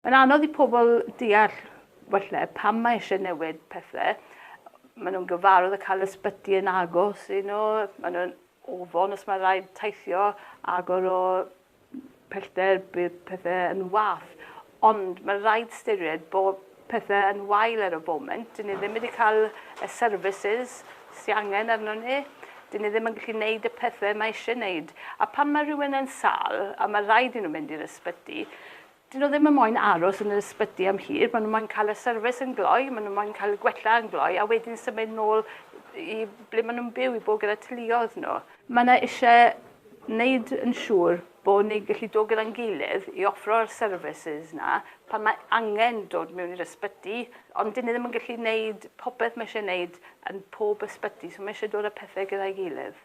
Mae'n anodd i pobl deall falle pam mae eisiau newid pethau. Maen nhw'n gyfarwydd â cael ysbyty yn agos i nhw, maen nhw'n ofon os mae rhaid teithio agor o pellter bydd pethau yn wath. Ond mae rhaid styried bod pethau yn wael ar y foment. Dyn ni ddim wedi cael y services sy'n angen arno ni. Dyn ni ddim yn gallu gwneud y pethau mae eisiau gwneud. A pan mae rhywun yn sâl a mae rhaid i nhw mynd i'r ysbyty, dyn nhw ddim yn moyn aros yn yr ysbyty am hir, maen nhw moyn cael y service yn gloi, maen nhw moyn cael gwella yn gloi, a wedyn symud nôl i ble maen nhw'n byw i bod gyda teuluoedd nhw. Mae yna eisiau wneud yn siŵr bod ni'n gallu dod gyda'n gilydd i offro'r services na pan mae angen dod mewn i'r ysbyty, ond dyn ni ddim yn gallu wneud popeth mae eisiau wneud yn pob ysbyty, so mae eisiau dod â pethau gyda'i gilydd.